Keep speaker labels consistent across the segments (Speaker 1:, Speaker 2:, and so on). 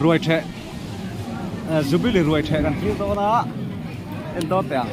Speaker 1: Ruai theh Jubilee ruai theh kan thlir dawn a en dawn teh ang.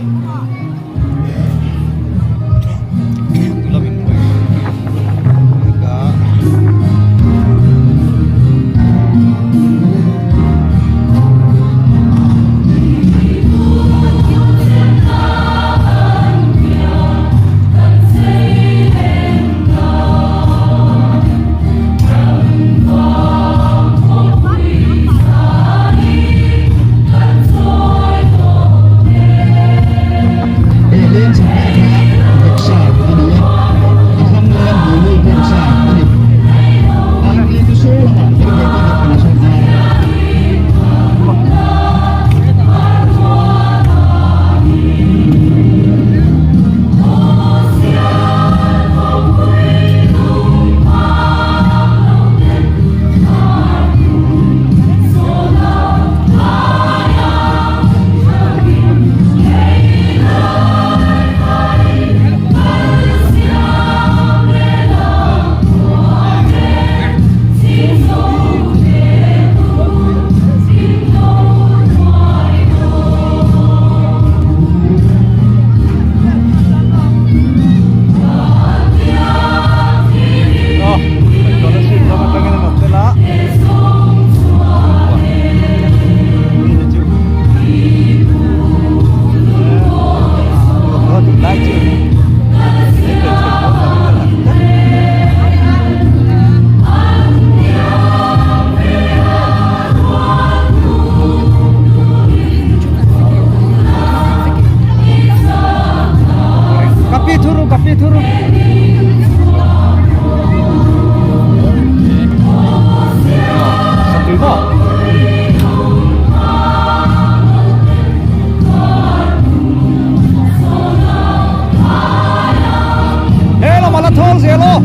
Speaker 1: Kapi thuru kapi thuru Satui maw He lamah la thawl zel aw.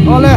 Speaker 1: Awle.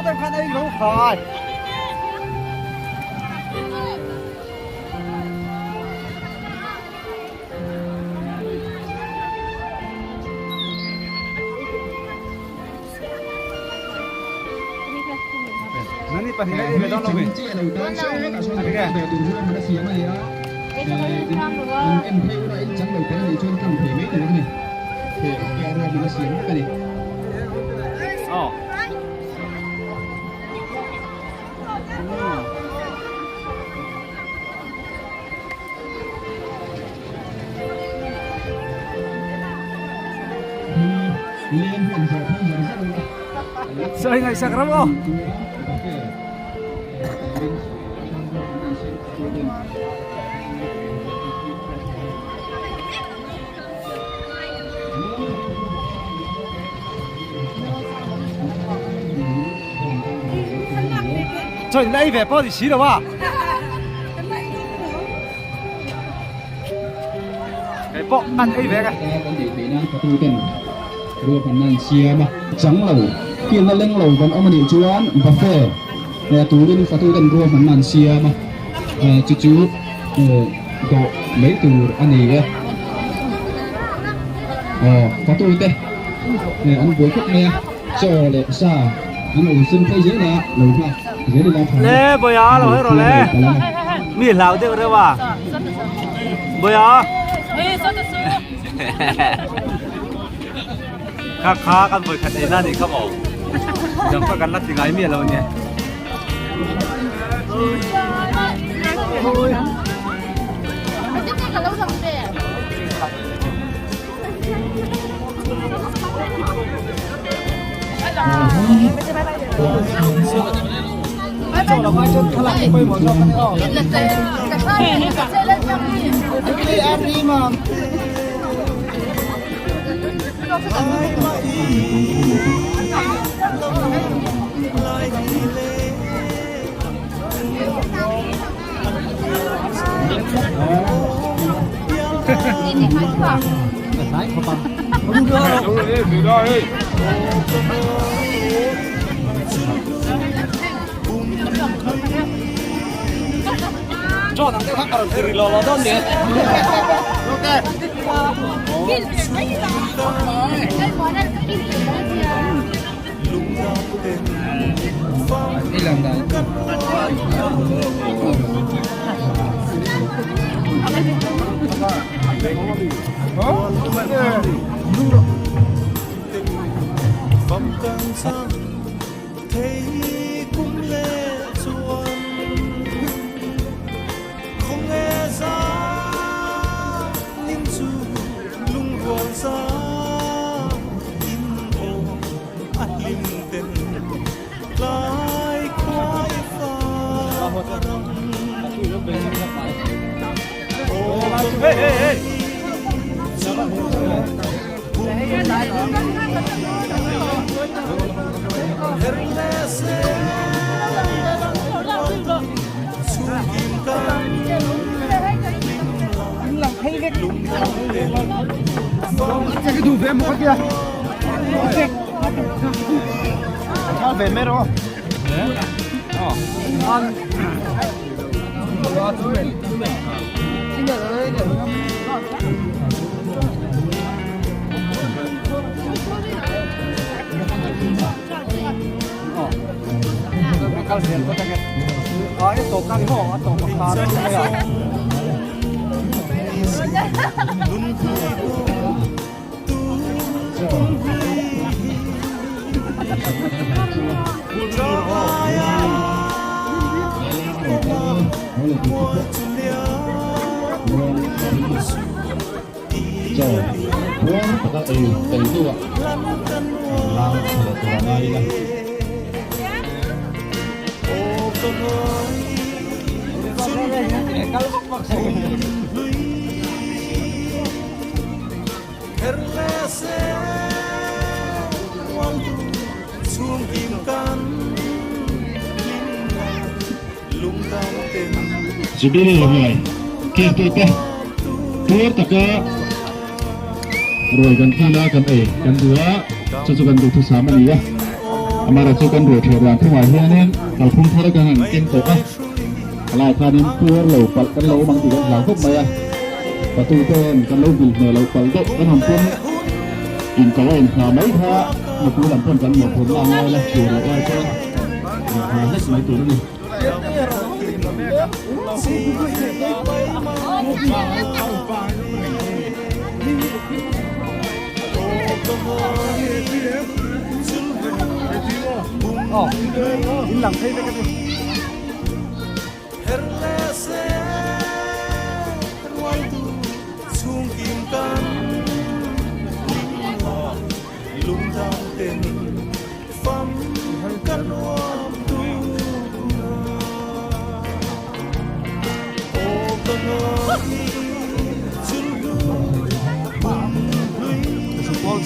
Speaker 1: deuh khan ei lo khai. Nani pahnih ei ve dawn lo mi? Aw. Sawi ngaihsak ram aw. Chaw in ei ve pawh ni si lo a. Kei pawh an ei ve ka.
Speaker 2: Kan neih theih nan fatu ten ruahmanna an siam a. Chang lo, kilna leng lo kan awm a nih chuan buffet turin fatu ten ruahmanna an siam a, chu chu dawh mai tur a ni e. Aw fatu te an buai khawp mai a, chaw leh sa an lo sem phei zel a, lo nghak zel ila tha.
Speaker 1: Le Bawia lo hawi rawh le, mi hlau deuh reuh a. Bawia. Kha kha kan vawi khat ei na nih kha maw. Dang pawh kan la ti ngai miah lo nia.
Speaker 2: Chaw puar taka ei tel hnuah lang tha leh tur a ngai ila. Jubilee ruai kiltute tur taka ruai kan thil a kan ei kan duh a chu chu kan duhthusam a ni a. Amaherawhchu kan ruai ṭheh dan thungah hianin kalphung thar kan han keng tawh a, a laiah khanin puar lo palh kan lo awm ang tih kan hlau khawp mai a, patu ten kan lo vil hmeh loh palh deuh kan han pawm inko a inhla mai kha mipui lam pawn kan mawhphurhna a ngai la tur loh lai chuan inhla hlek mai tur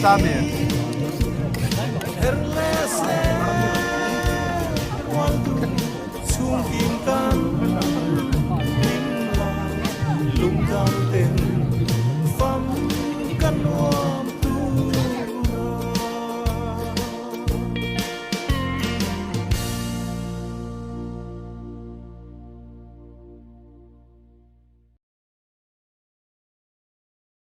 Speaker 2: a ni.